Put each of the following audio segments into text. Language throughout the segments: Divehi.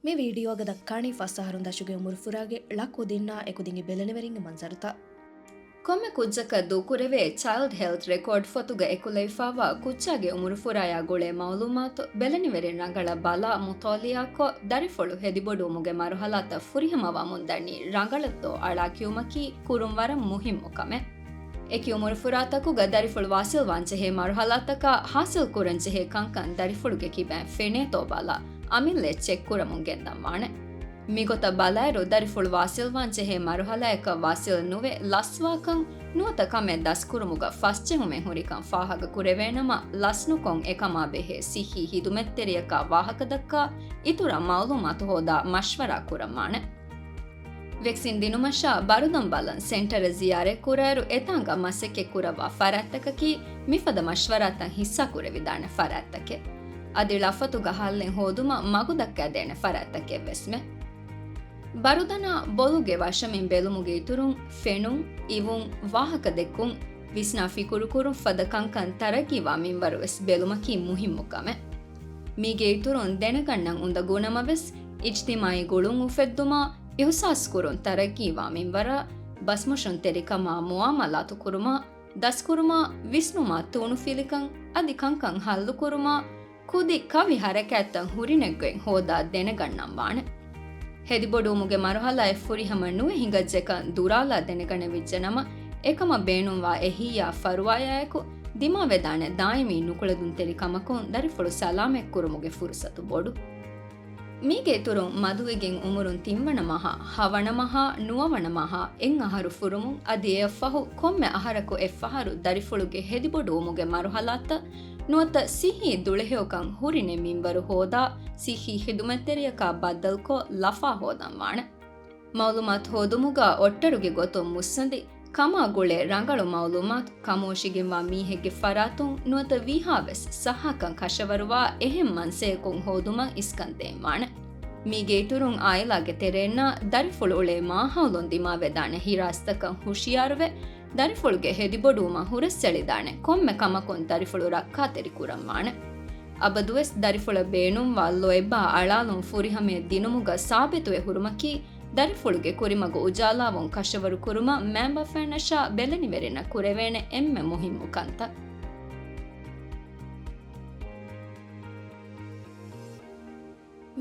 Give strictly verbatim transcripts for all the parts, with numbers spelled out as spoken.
މި ވީޑިއޯގަ ދައްކާނީ ފަސް އަހަރުން ދަށުގެ އުމުރުފުރާގެ ޅަ ކުދިންނާ އެކުދިންގެ ބެލެނިވެރިންގެ މަންޒަރުތައް. ކޮންމެ ކުއްޖަކަށް ދޫކުރެވޭ ޗައިލްޑް ހެލްތް ރެކޯޑް ފޮތުގަ އެކުލެވިފާވާ ކުއްޖާގެ އުމުރުފުރާޔާ ގުޅޭ މައުލޫމާތު ބެލެނިވެރިން ރަނގަޅަށް ބަލާ މުޠާލިޢާކޮށް، ދަރިފުޅު ހެދިބޮޑުވުމުގެ މަރުހަލާތައް ފުރިހަމަވަމުން ދަނީ ރަނގަޅަށްދޯ އަޅާ ކިޔުމަކީ ކުރުން ވަރަށް މުހިއްމު ކަމެއް. އެކި އުމުރުފުރާތަކުގަ ދަރިފުޅު ވާސިލްވާންޖެހޭ މަރުހަލާތަކާ ޙާޞިލް ކުރަންޖެހޭ ކަންކަން ދަރިފުޅުގެ ކިބައިން ފެނޭތޯ ބަލާ، އަމިއްލަ ޗެކް ކުރަމުން ގެންދަން ވާނެ. މިގޮތަށް ބަލާއިރު، ދަރިފުޅު ވާސިލްވާންޖެހޭ މަރުހަލާއަކަށް ވާސިލް ނުވެ ލަސްވާކަން ނުވަތަ ކަމެއް ދަސްކުރުމުގަ ފަސްޖެހުމެއް ހުރިކަން ފާހަގަކުރެވޭނަމަ، ލަސްނުކޮށް އެކަމާ ބެހޭ ސިއްހީ ހިދުމަތްތެރިޔަކާ ވާހަކަދައްކާ އިތުރަށް މައުލޫމާތު ހޯދާ މަޝްވަރާ ކުރަންވާނެ. ވެކްސިން ދިނުމަށާ ބަރުދަން ބަލަން ސެންޓަރަށް ޒިޔާރަތް ކުރާއިރު، އެތާނގަ މަސައްކަތް ކުރައްވާ ފަރާތްތަކަކީ މިފަދަ މަޝްވަރާތައް ހިއްސާ ކުރެވިދާނެ ފަރާތްތަކެއް. އަދި ޅަފޮތުގަ ހައްލެއް ހޯދުމަށް މަގު ދައްކައިދޭނެ ފަރާތްތަކެއް ވެސްމެ. ބަރުދަނާ ބޮލުގެ ވަށަމިން ބެލުމުގެ އިތުރުން، ފެނުން، އިވުން، ވާހަކަދެއްކުން، ވިސްނާ ފިކުރުކުރުން ފަދަ ކަންކަން ތަރައްގީވާ މިންވަރު ވެސް ބެލުމަކީ މުހިއްމު ކަމެއް. މީގެ އިތުރުން ދެނެގަންނަން އުނދަގޫނަމަވެސް، އިޖްތިމާޢީ ގުޅުން އުފެއްދުމާ، އިހުސާސްކުރުން ތަރައްގީވާ މިންވަރާ، ބަސްމޮށުންތެރިކަމާ މުޢާމަލާތު ކުރުމާ، ދަސްކުރުމާ، ވިސްނުމާ، ތޫނުފިލިކަން އަދި ކަންކަން ހައްލުކުރުމާ، ކުދި ކަވި ހަރަކާތްތައް ހުރިނެއްގޮތް ހޯދާ ދެނެގަންނަން ވާނެ. ހެދިބޮޑުވުމުގެ މަރުހަލާއެއް ފުރިހަމަ ނުވެ ހިނގައްޖެކަން ދުރާލާ ދެނެގަނެވިއްޖެނަމަ، އެކަމަށް ބޭނުންވާ އެހީއާ ފަރުވާޔާއެކު ދިމާވެދާނެ ދާއިމީ ނުކުޅެދުންތެރި ކަމަކުން ދަރިފުޅު ސަލާމަތްކުރުމުގެ ފުރުސަތު ބޮޑު. މީގެ އިތުރުން މަދުވެގެން އުމުރުން ތިންވަނަ މަހާ، ހަވަނަ މަހާ، ނުވަވަނަ މަހާ، އެއް އަހަރު ފުރުމުން އަދި އެއަށްފަހު ކޮންމެ އަހަރަކު އެއްފަހަރު ދަރިފުޅުގެ ހެދިބޮޑުވުމުގެ މަރުހަލާތައް ނުވަތަ ސިއްހީ ދުޅަހެޔޮކަން ހުރި ނެތް މިންވަރު ހޯދާ، ސިއްހީ ހިދުމަތްތެރިޔަކާ ބައްދަލުކޮށް ލަފާ ހޯދަން ވާނެ. މައުލޫމާތު ހޯދުމުގަ އޮއްޓަރުގެ ގޮތުން މުއްސަނދި، ކަމާ ގުޅޭ ރަނގަޅު މައުލޫމާތު، ކަމުވޮށިގެންވާ މީހެއްގެ ފަރާތުން ނުވަތަ ވީހާވެސް ސައްހަކަން ކަށަވަރުވާ އެހެން މަންސަޔަކުން ހޯދުމަށް އިސްކަން ދޭންވާނެ. މީގެ އިތުރުން އާއިލާގެ ތެރޭންނާ ދަރިފުޅު އުޅޭ މާހައުލުން ދިމާވެދާނެ ހިރާސްތަކަށް ހުޝިޔާރުވެ، ދަރިފުޅުގެ ހެދިބޮޑުވުމަށް ހުރަސްއެޅިދާނެ ކޮންމެ ކަމަކުން ދަރިފުޅު ރައްކާތެރި ކުރަންވާނެ. އަބަދުވެސް ދަރިފުޅަށް ބޭނުންވާ ލޯތްބާ އަޅާލުން ފުރިހަމަޔަށް ދިނުމުގަ ސާބިތުވެ ހުރުމަކީ، ދަރިފުޅުގެ ކުރިމަގު އުޖާލާވުން ކަށަވަރު ކުރުމަށް މައިންބަފައިންނަށާ ބެލެނިވެރިންނަށް ކުރެވޭނެ އެންމެ މުހިއްމު ކަންތައް.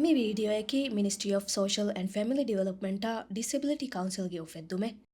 މި ވީޑިއޯއަކީ މިނިސްޓްރީ އޮފް ސޯޝަލް އެންޑް ފެމިލީ ޑިވެލޮޕްމަންޓާ ޑިސެބިލިޓީ ކައުންސިލްގެ އުފެއްދުމެއް.